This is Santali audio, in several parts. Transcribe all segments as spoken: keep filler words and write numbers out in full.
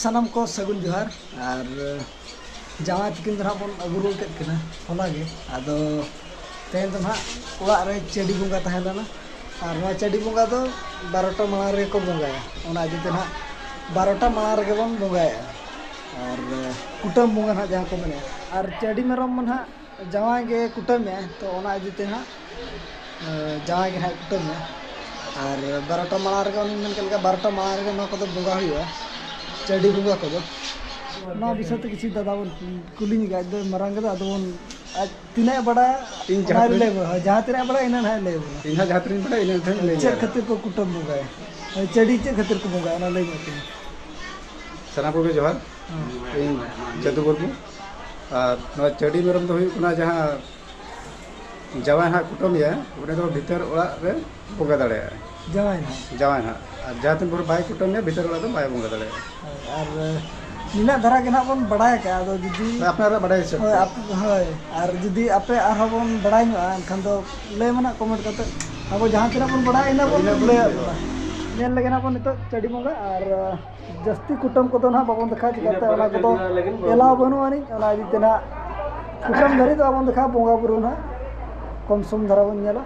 ᱥᱟᱱᱟᱢ ᱠᱚ ᱥᱟᱹᱜᱩᱱ ᱡᱚᱦᱟᱨ᱾ ᱟᱨ ᱡᱟᱶᱟᱭ ᱛᱟᱹᱠᱤᱱ ᱫᱚ ᱱᱟᱦᱟᱜ ᱵᱚᱱ ᱟᱹᱜᱩ ᱨᱩᱣᱟᱹᱲ ᱠᱮᱫ ᱠᱤᱱᱟ ᱦᱚᱞᱟ ᱜᱮ᱾ ᱟᱫᱚ ᱛᱮᱦᱮᱧ ᱫᱚ ᱱᱟᱦᱟᱜ ᱚᱲᱟᱜ ᱨᱮ ᱪᱟᱹᱰᱤ ᱵᱚᱸᱜᱟ ᱛᱟᱦᱮᱸ ᱞᱮᱱᱟ, ᱟᱨ ᱱᱚᱣᱟ ᱪᱟᱹᱰᱤ ᱵᱚᱸᱜᱟ ᱫᱚ ᱵᱟᱨᱚᱴᱟ ᱢᱟᱲᱟᱝ ᱨᱮᱜᱮ ᱠᱚ ᱵᱚᱸᱜᱟᱭᱟ᱾ ᱚᱱᱟ ᱤᱫᱤ ᱛᱮ ᱱᱟᱦᱟᱜ ᱵᱟᱨᱚᱴᱟ ᱢᱟᱲᱟᱝ ᱨᱮᱜᱮ ᱵᱚᱱ ᱵᱚᱸᱜᱟᱭᱟ᱾ ᱟᱨ ᱠᱩᱴᱟᱹᱢ ᱵᱚᱸᱜᱟ ᱱᱟᱦᱟᱜ ᱡᱟᱦᱟᱸ ᱠᱚ ᱢᱮᱱᱟ, ᱟᱨ ᱪᱟᱹᱰᱤ ᱢᱮᱨᱚᱢ ᱢᱟ ᱱᱟᱦᱟᱜ ᱡᱟᱶᱟᱭ ᱜᱮ ᱠᱩᱴᱟᱹᱢᱮᱜᱼᱟᱭ, ᱛᱚ ᱚᱱᱟ ᱤᱫᱤ ᱛᱮ ᱱᱟᱦᱟᱜ ᱡᱟᱶᱟᱭ ᱜᱮ ᱱᱟᱦᱟᱜ ᱠᱩᱴᱟᱹᱢᱮᱜᱼᱟ᱾ ᱟᱨ ᱵᱟᱨᱚᱴᱟ ᱢᱟᱲᱟᱝ ᱨᱮᱜᱮ, ᱚᱱᱮᱧ ᱢᱮᱱ ᱠᱮᱫ ᱞᱮᱠᱟ, ᱵᱟᱨᱚᱴᱟ ᱢᱟᱲᱟᱝ ᱨᱮᱜᱮ ᱱᱚᱣᱟ ᱠᱚᱫᱚ ᱵᱚᱸᱜᱟ ᱦᱩᱭᱩᱜᱼᱟ, ᱪᱟᱹᱰᱤ ᱵᱚᱸᱜᱟ ᱠᱚᱫᱚ᱾ ᱱᱚᱣᱟ ᱵᱤᱥᱚᱭ ᱛᱮ ᱠᱤᱪᱷᱩ ᱫᱟᱫᱟ ᱵᱚᱱ ᱠᱩᱞᱤ ᱧᱚᱜᱟ, ᱟᱡ ᱫᱚ ᱢᱟᱨᱟᱝ ᱠᱟᱫᱟ, ᱟᱫᱚ ᱵᱚᱱ, ᱟᱡ ᱛᱤᱱᱟᱹᱜ ᱮ ᱵᱟᱲᱟᱭᱟ, ᱤᱧ ᱚᱱᱟ ᱡᱟᱦᱟᱸ ᱜᱮ ᱛᱤᱱᱟᱹᱜ ᱞᱟᱹᱭ ᱵᱚᱱᱟ᱾ ᱦᱳᱭ, ᱡᱟᱦᱟᱸ ᱛᱤᱱᱟᱹᱜ ᱮ ᱵᱟᱲᱟᱭᱟ, ᱤᱱᱟᱹ ᱱᱟᱦᱟᱜ ᱞᱟᱹᱭ ᱵᱚᱱᱟ᱾ ᱤᱧ ᱦᱚᱸ ᱡᱟᱦᱟᱸ ᱛᱤᱱᱟᱹᱜ ᱤᱧ ᱵᱟᱲᱟᱭᱟ, ᱤᱱᱟᱹ ᱱᱟᱦᱟᱜ ᱤᱧ ᱞᱟᱹᱭ ᱪᱮᱫ ᱧᱚᱜᱟ᱾ ᱠᱷᱟᱹᱛᱤᱨ ᱠᱚ ᱠᱩᱴᱟᱹᱢ ᱵᱚᱸᱜᱟᱭᱟ? ᱦᱳᱭ, ᱪᱟᱹᱰᱤ ᱪᱮᱫ ᱠᱷᱟᱹᱛᱤᱨ ᱠᱚ ᱵᱚᱸᱜᱟᱭᱟ, ᱚᱱᱟ ᱞᱟᱹᱭ ᱧᱚᱜ ᱠᱤᱱ᱾ ᱥᱟᱱᱟᱢ ᱠᱚᱜᱮ ᱡᱚᱦᱟᱨ᱾ ᱦᱮᱸ᱾ ᱤᱧ ᱡᱟᱹᱫᱩ ᱢᱩᱨᱢᱩ᱾ ᱟᱨ ᱱᱚᱣᱟ ᱪᱟᱹᱰᱤ ᱢᱮᱨᱚᱢ ᱫᱚ ᱦᱩᱭᱩᱜ ᱠᱟᱱᱟ, ᱡᱟᱦᱟᱸ ᱡᱟᱶᱟᱭ ᱦᱟᱸᱜ ᱠᱩᱴᱟᱹᱢᱮᱭᱟ, ᱩᱱᱤ ᱫᱚ ᱵᱷᱤᱛᱟᱹᱨ ᱚᱲᱟᱜ ᱨᱮ ᱵᱚᱸᱜᱟ ᱫᱟᱲᱮᱭᱟᱜᱼᱟᱭ᱾ ᱡᱟᱶᱟᱭ ᱱᱟᱦᱟᱜ᱾ ᱡᱟᱶᱟᱭ ᱦᱟᱸᱜ᱾ ᱟᱨ ᱡᱟᱦᱟᱸ ᱛᱤᱱ ᱵᱷᱳᱨ ᱵᱟᱭ ᱠᱩᱴᱟᱹᱢᱮᱭᱟ, ᱵᱷᱤᱛᱟᱹᱨ ᱚᱲᱟᱜ ᱫᱚ ᱵᱟᱭ ᱵᱚᱸᱜᱟ ᱫᱟᱲᱮᱭᱟᱜᱼᱟ᱾ ᱦᱳᱭ, ᱟᱨ ᱱᱤᱱᱟᱹᱜ ᱫᱷᱟᱨᱟ ᱜᱮ ᱱᱟᱦᱟᱜ ᱵᱚᱱ ᱵᱟᱲᱟᱭ ᱟᱠᱟᱫᱼᱟ, ᱟᱫᱚ ᱡᱩᱫᱤ ᱦᱳᱭ, ᱟᱯᱱᱟᱨᱟᱜ ᱵᱟᱰᱟᱭ ᱦᱤᱥᱟᱹᱵ ᱦᱳᱭ, ᱛᱮ᱾ ᱟᱯ-, ᱦᱳᱭ, ᱟᱨ ᱡᱩᱫᱤ ᱟᱯᱮ ᱟᱨᱦᱚᱸ ᱵᱚᱱ ᱵᱟᱲᱟᱭ ᱧᱚᱜᱼᱟ, ᱮᱱᱠᱷᱟᱱ ᱫᱚ ᱞᱟᱹᱭ ᱢᱮ ᱱᱟᱦᱟᱜ comment ᱠᱟᱛᱮ᱾ ᱟᱵᱚ ᱡᱟᱦᱟᱸ ᱛᱤᱱᱟᱹᱜ ᱵᱚᱱ ᱵᱟᱲᱟᱭᱟ, ᱤᱱᱟᱹ ᱵᱚᱱ ᱤᱱᱟᱹ ᱵᱚᱱ ᱞᱟᱹᱭᱟᱫ ᱞᱟᱹᱭᱟ᱾ ᱵᱚᱱᱟ᱾ ᱧᱮᱞ ᱞᱮᱜᱮ ᱱᱟᱦᱟᱜ ᱵᱚᱱ ᱱᱤᱛᱚᱜ ᱪᱟᱹᱰᱤ ᱵᱚᱸᱜᱟ, ᱟᱨ ᱡᱟᱹᱥᱛᱤ ᱠᱩᱴᱟᱹᱢ ᱠᱚᱫᱚ ᱱᱟᱦᱟᱜ ᱵᱟᱵᱚᱱ ᱫᱮᱠᱷᱟᱣᱟ, ᱪᱤᱠᱟᱹᱛᱮ ᱚᱱᱟ ᱠᱚᱫᱚ ᱮᱞᱟᱣ ᱵᱟᱹᱱᱩᱜ ᱟᱹᱱᱤᱡ᱾ ᱚᱱᱟ ᱤᱫᱤ ᱛᱮ ᱱᱟᱦᱟᱜ ᱠᱩᱴᱟᱹᱢ ᱫᱷᱟᱹᱨᱤᱡ ᱫᱚ ᱵᱟᱵᱚᱱ ᱫᱮᱠᱷᱟᱣᱟ, ᱵᱚᱸᱜᱟ ᱵᱩᱨᱩ ᱱᱟᱦᱟᱜ ᱠᱚᱢ ᱥᱚᱢ ᱫᱷᱟᱨᱟ ᱵᱚᱱ ᱧᱮᱞᱟ᱾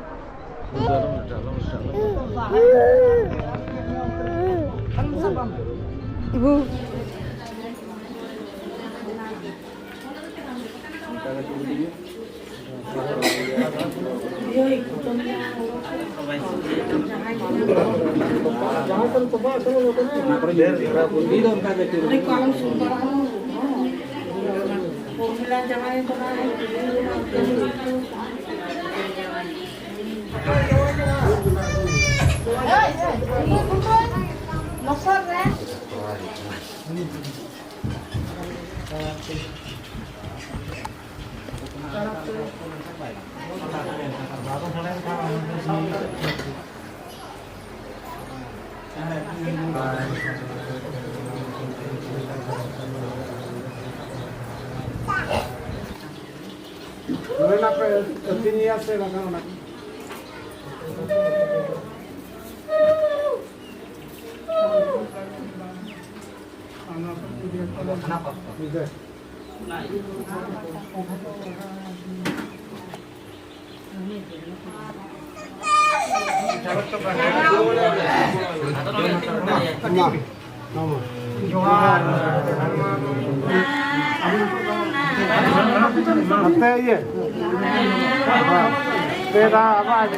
ᱞᱚᱥᱚᱫ ᱨᱮ᱾ ᱟᱹᱛᱤᱧᱮᱭᱟ ᱥᱮ ᱵᱟᱝᱟ ᱚᱱᱟ? ᱱᱚᱛᱮ ᱤᱭᱟᱹ᱾ ᱯᱮ ᱫᱷᱟᱣ ᱟᱵᱟᱨ᱾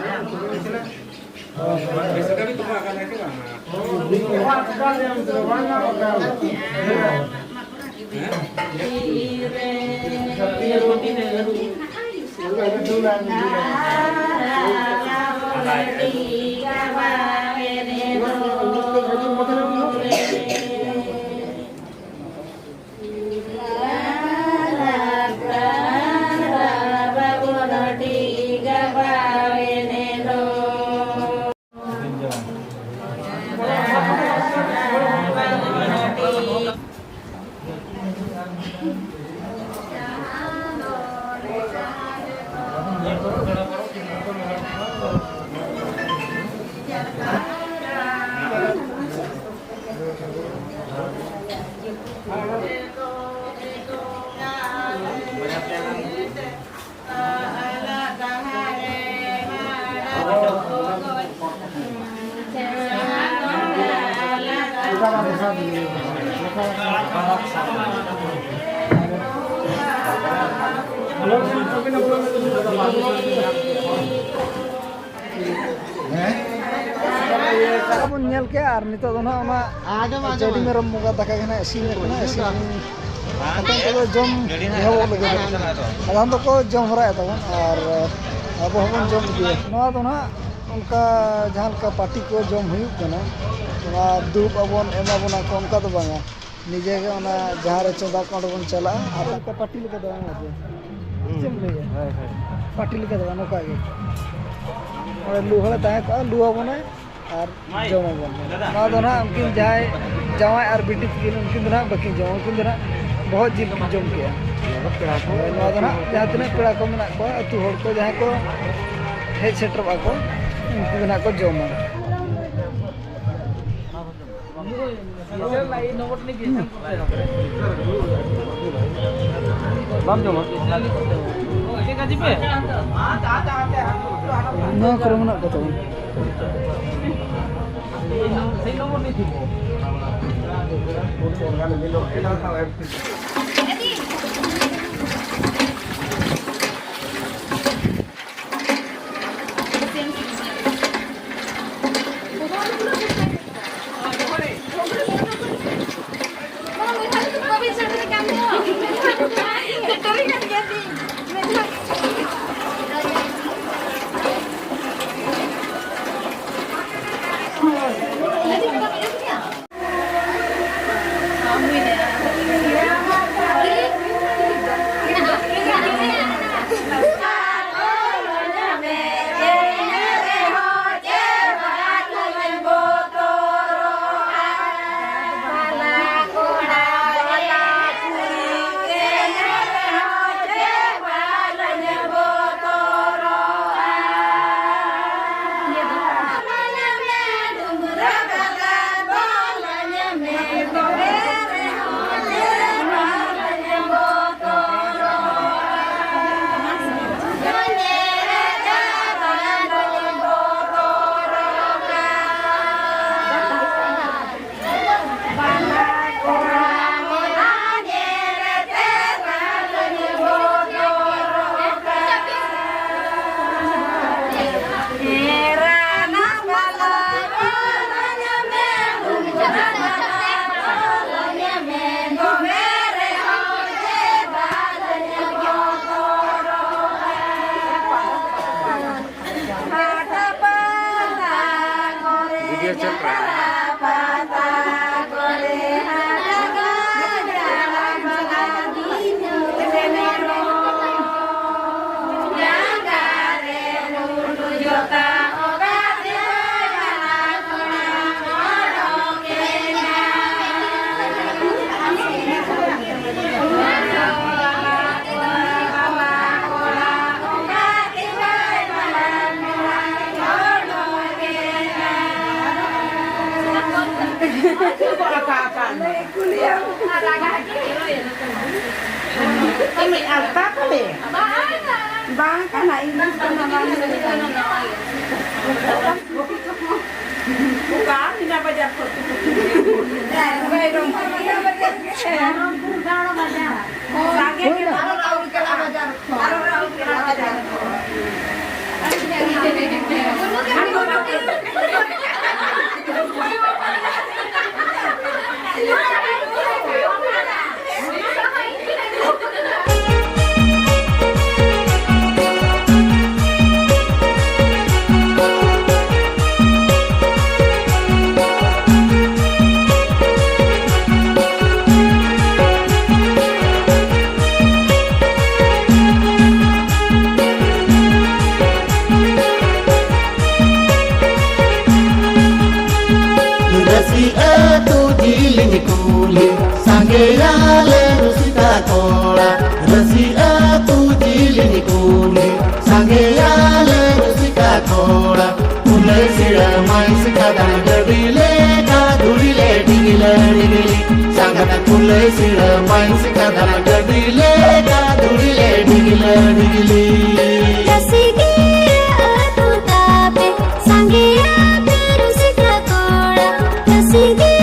ᱵᱚᱱ ᱧᱮᱞ ᱠᱮᱜᱼᱟ, ᱟᱨ ᱱᱤᱛᱚᱜ ᱫᱚ ᱱᱟᱦᱟᱜ ᱚᱱᱟ ᱟᱸᱡᱚᱢ, ᱟᱸᱡᱚᱢ, ᱡᱟᱹᱰᱤ ᱢᱮᱨᱚᱢ ᱵᱚᱸᱜᱟ ᱫᱟᱠᱟ ᱜᱮ ᱱᱟᱦᱟᱜ ᱤᱥᱤᱱ ᱟᱠᱟᱱᱟ᱾ ᱤᱥᱤᱱ ᱠᱟᱛᱮ ᱱᱤᱛᱚᱜ ᱫᱚ ᱡᱚᱢ ᱮᱦᱚᱵᱚᱜ ᱞᱟᱹᱜᱤᱫ᱾ ᱟᱫᱚ ᱫᱚᱠᱚ ᱡᱚᱢ ᱦᱚᱨᱟᱭᱮᱫ ᱛᱟᱵᱚᱱ, ᱟᱨ ᱟᱵᱚ ᱦᱚᱸᱵᱚᱱ ᱡᱚᱢ ᱤᱫᱤᱭᱟ᱾ ᱱᱚᱣᱟ ᱫᱚ ᱱᱟᱦᱟᱜ ᱚᱱᱠᱟ ᱡᱟᱦᱟᱸ ᱞᱮᱠᱟ ᱯᱟᱹᱴᱤ ᱠᱚ ᱡᱚᱢ ᱦᱩᱭᱩᱜ ᱠᱟᱱᱟ, ᱚᱱᱟ ᱫᱩᱲᱩᱵ ᱟᱵᱚᱱ, ᱮᱢᱟ ᱵᱚᱱᱟ ᱠᱚ, ᱚᱱᱠᱟ ᱫᱚ ᱵᱟᱝᱟ᱾ ᱱᱤᱡᱮ ᱜᱮ ᱚᱱᱟ ᱡᱟᱦᱟᱸ ᱨᱮ ᱪᱚᱸᱫᱟ ᱠᱚ, ᱚᱸᱰᱮ ᱵᱚᱱ ᱪᱟᱞᱟᱜᱼᱟ᱾ ᱟᱨ ᱚᱱᱠᱟ ᱯᱟᱹᱴᱤ ᱞᱮᱠᱟ ᱫᱚ ᱵᱟᱝ ᱟᱨᱠᱤ᱾ ᱪᱮᱫ ᱮᱢ ᱞᱟᱹᱭᱟ? ᱦᱳᱭ, ᱦᱳᱭ᱾ ᱯᱟᱹᱴᱤ ᱞᱮᱠᱟ ᱫᱚ ᱵᱟᱝ, ᱱᱚᱝᱠᱟ ᱜᱮ᱾ ᱚᱸᱰᱮ ᱞᱩ ᱦᱚᱲᱮ ᱛᱟᱦᱮᱸ ᱠᱚᱜᱼᱟ, ᱞᱩ ᱟᱵᱚᱱᱟᱭ ᱟᱨ ᱡᱚᱢ ᱟᱵᱚᱱ᱾ ᱱᱚᱣᱟ ᱫᱚ ᱱᱟᱦᱟᱜ ᱩᱱᱠᱤᱱ ᱡᱟᱦᱟᱸᱭ ᱡᱟᱶᱟᱭ ᱟᱨ ᱵᱤᱴᱤ ᱛᱟᱹᱠᱤᱱ, ᱩᱱᱠᱤᱱ ᱫᱚ ᱱᱟᱦᱟᱜ ᱵᱟᱹᱠᱤᱱ ᱡᱚᱢᱟ, ᱩᱱᱠᱤᱱ ᱫᱚ ᱱᱟᱦᱟᱜ ᱵᱚᱦᱚᱜ ᱡᱤᱞ ᱠᱚ ᱡᱚᱢ ᱠᱮᱜᱼᱟ᱾ ᱱᱚᱣᱟ ᱫᱚ ᱱᱟᱦᱟᱜ ᱡᱟᱦᱟᱸ ᱛᱤᱱᱟᱹᱜ ᱯᱮᱲᱟ ᱠᱚ ᱢᱮᱱᱟᱜ ᱠᱚᱣᱟ, ᱟᱹᱛᱩ ᱦᱚᱲ ᱠᱚ ᱡᱟᱦᱟᱸᱭ ᱠᱚ ᱦᱮᱡ ᱥᱮᱴᱮᱨᱚᱜᱼᱟ ᱠᱚ, ᱩᱱᱠᱩ ᱜᱮ ᱱᱟᱦᱟᱜ ᱠᱚ ᱡᱚᱢᱟ᱾ ᱵᱟᱢ ᱡᱚᱢᱟ? ᱱᱚᱣᱟ ᱠᱚᱨᱮ ᱢᱮᱱᱟᱜ ᱠᱚ ᱛᱟᱵᱚᱱ᱾ वीडियो चल रहा है। ᱤᱧ ᱟᱞᱛᱟ ᱠᱟᱞᱮ᱾ ᱵᱟᱝ ᱠᱟᱱᱟ, ᱤᱧ ᱫᱚ ᱠᱟᱱᱟ, ᱵᱟᱝ ᱠᱟᱱᱟ᱾ ᱚᱠᱟ ᱢᱤᱱᱟ ᱵᱟᱡᱟᱨ ᱠᱷᱚᱱ? ᱦᱮᱸ, ᱵᱟᱭ ᱨᱚᱝ᱾ ᱨᱚᱝᱯᱩᱨ ᱜᱟᱲ ᱵᱟᱡᱟᱨ᱾ ᱥᱟᱸᱜᱮ ᱜᱮ ᱦᱩᱭᱱᱟ᱾ ᱟᱨᱚ ᱨᱟᱩᱨᱠᱮᱞᱟ ᱵᱟᱡᱟᱨ ᱠᱷᱚᱱ᱾ ᱟᱨᱚ ᱨᱟᱩᱨᱠᱮᱞᱟ ᱵᱟᱡᱟᱨ ᱠᱷᱚᱱ᱾ ᱨᱟᱹᱥᱤ ᱟᱹᱛᱩ ᱡᱤᱞᱤᱧ ᱠᱩᱞᱦᱤ, ᱥᱟᱸᱜᱮᱭᱟᱞᱮ ᱨᱩᱥᱤᱠᱟ ᱠᱚᱲᱟ᱾ ᱨᱟᱹᱥᱤ ᱟᱹᱛᱩ ᱡᱤᱞᱤᱧ ᱠᱩᱞᱦᱤ, ᱥᱟᱸᱜᱮᱭᱟᱞᱮ ᱨᱩᱥᱤᱠᱟ ᱠᱚᱲᱟ᱾ ᱠᱩᱞᱟᱹᱭ ᱥᱤᱲᱟᱹ ᱢᱟᱹᱭᱥᱤ ᱠᱷᱟᱫᱟᱱ ᱜᱟᱹᱰᱤ ᱞᱮᱠᱟ ᱫᱷᱩᱲᱤ ᱞᱮ ᱰᱤᱜᱤᱞᱟᱹ ᱰᱤᱜᱤᱞᱤ᱾ ᱥᱟᱸᱜᱟᱛ ᱠᱩᱞᱟᱹᱭ ᱥᱤᱲᱟᱹ ᱢᱟᱹᱭᱥᱤ ᱠᱷᱟᱫᱟᱱ ᱜᱟᱹᱰᱤ ᱞᱮᱠᱟ ᱫᱷᱩᱲᱤ ᱞᱮ ᱰᱤᱜᱤᱞᱟᱹ ᱰᱤᱜᱤᱞᱤ᱾ ᱨᱟᱹᱥᱤ ᱜᱮ ᱟᱹᱛᱩ ᱛᱟᱯᱮ, ᱥᱟᱸᱜᱮᱭᱟ ᱯᱮ ᱨᱩᱥᱤᱠᱟ ᱠᱚᱲᱟ᱾ ᱨᱟᱹᱥᱤ ᱜᱮ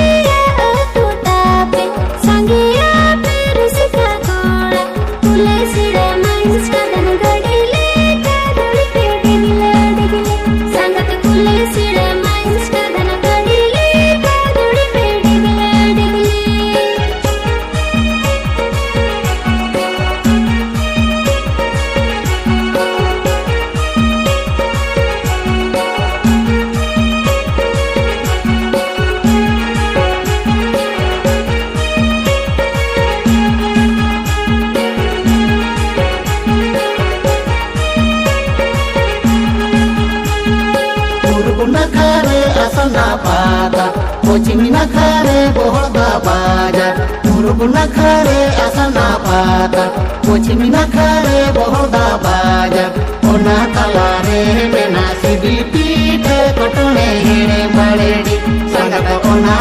ᱟᱹᱛᱩ ᱛᱟᱯᱮ, ᱥᱟᱸᱜᱮᱭᱟ ᱯᱮ ᱨᱩᱥᱤᱠᱟ ᱠᱚᱲᱟ᱾ ᱠᱩᱞᱟᱹᱭ ᱥᱤᱲᱟᱹ ᱢᱟᱹᱭᱥᱤ ᱠᱷᱟᱫᱟᱱ ᱜᱟᱹᱰᱤ ᱞᱮᱠᱟ ᱫᱷᱩᱲᱤ ᱯᱮ ᱰᱤᱜᱞᱟᱹ ᱰᱤᱜᱞᱤ᱾ ᱥᱟᱸᱜᱟᱛ ᱠᱩᱞᱟᱹᱭ ᱥᱤᱲᱟᱹ ᱢᱟᱹᱭᱥᱤ ᱠᱷᱟᱫᱟᱱ ᱜᱟᱹᱰᱤ ᱞᱮᱠᱟ ᱫᱷᱩᱲᱤ ᱯᱮ ᱰᱤᱜᱞᱟᱹ ᱰᱤᱜᱞᱤ᱾ ᱯᱩᱨᱩᱵ ᱱᱟᱠᱷᱟ ᱨᱮ ᱟᱥᱱᱟ ᱯᱟᱛᱟ, ᱯᱚᱪᱷᱤᱢ ᱱᱟᱠᱷᱟ ᱨᱮ ᱵᱚᱦᱚᱲᱫᱟ ᱵᱟᱡᱟᱨ᱾ ᱯᱩᱨᱩᱵ ᱱᱟᱠᱷᱟ ᱨᱮ ᱟᱥᱱᱟ ᱯᱟᱛᱟ, ᱯᱚᱪᱷᱤᱢ ᱱᱟᱠᱷᱟ ᱨᱮ ᱵᱚᱦᱚᱲᱫᱟ ᱵᱟᱡᱟᱨ᱾ ᱚᱱᱟ ᱛᱟᱞᱟ ᱨᱮ ᱢᱮᱱᱟᱜ ᱥᱤᱵᱤᱞ ᱯᱤᱴᱷᱟᱹ, ᱠᱚᱴᱚᱬᱮ ᱦᱮᱲᱮᱢ ᱵᱟᱲᱮᱰᱤ᱾ ᱥᱟᱸᱜᱟᱛ ᱚᱱᱟ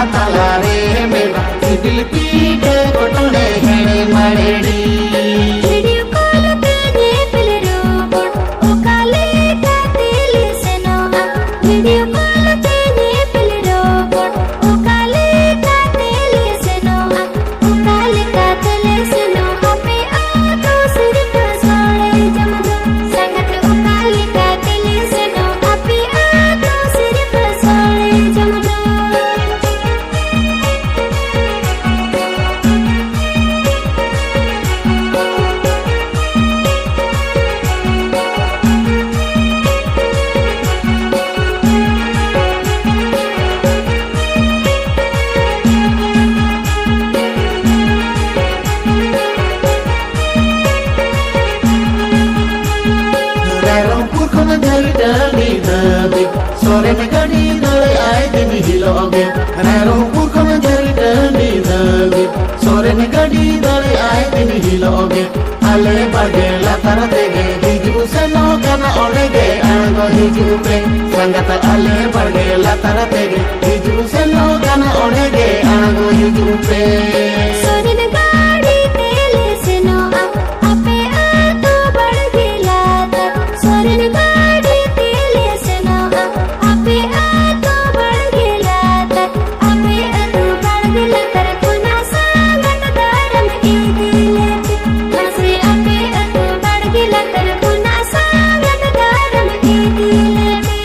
ᱨᱟᱭᱨᱚᱝᱯᱩᱨ ᱠᱷᱚᱱ ᱡᱷᱟᱹᱨᱤ ᱴᱟᱺᱰᱤ ᱫᱷᱟᱹᱵᱤᱡ ᱥᱚᱨᱮᱱ ᱜᱟᱹᱰᱤ ᱫᱟᱲᱮᱭᱟᱜᱼᱟᱭ ᱫᱤᱱ ᱦᱤᱞᱳᱜ ᱜᱮ᱾ ᱟᱞᱮ ᱵᱟᱲᱜᱮ ᱞᱟᱛᱟᱨ ᱛᱮᱜᱮ ᱦᱤᱡᱩᱜ ᱥᱮᱱᱚᱜ ᱜᱟᱱᱚᱜ ᱚᱸᱰᱮ ᱜᱮ ᱟᱬᱜᱚ ᱦᱤᱡᱩᱜ ᱯᱮ᱾ ᱥᱟᱸᱜᱟᱛ ᱟᱞᱮ ᱵᱟᱲᱜᱮ ᱞᱟᱛᱟᱨ ᱛᱮᱜᱮ ᱦᱤᱡᱩᱜ ᱥᱮᱱᱚᱜ ᱜᱟᱱᱚᱜ ᱚᱸᱰᱮ ᱜᱮ ᱟᱬᱜᱚ ᱦᱤᱡᱩᱜ ᱯᱮ᱾ ᱥᱚᱨᱮᱱ ᱜᱟᱹᱰᱤ ᱛᱮᱞᱮ ᱥᱮᱱᱚᱜᱼᱟ ᱟᱯᱮ ᱟᱹᱛᱩ ᱵᱟᱲᱜᱮ ᱞᱟᱛᱟᱨ᱾ ᱥᱚᱨᱮᱱ ᱜᱟᱹᱰᱤ ᱛᱮᱞᱮ ᱥᱮᱱᱚᱜᱼᱟ ᱟᱯᱮ ᱟᱹᱛᱩ ᱵᱟᱲᱜᱮ ᱞᱟᱛᱟᱨ᱾ ᱟᱯᱮ ᱟᱹᱛᱩ ᱵᱟᱲᱜᱮ ᱞᱟᱛᱟᱨ ᱠᱷᱚᱱᱟᱜ ᱥᱟᱸᱜᱟᱛ ᱫᱟᱨᱟᱢ ᱤᱫᱤ ᱞᱮᱯᱮ᱾ ᱢᱟᱥᱮ ᱟᱯᱮ ᱟᱹᱛᱩ ᱵᱟᱲᱜᱮ ᱞᱟᱛᱟᱨ ᱠᱷᱚᱱᱟᱜ ᱥᱟᱸᱜᱟᱛ ᱫᱟᱨᱟᱢ ᱤᱫᱤ ᱞᱮᱯᱮ᱾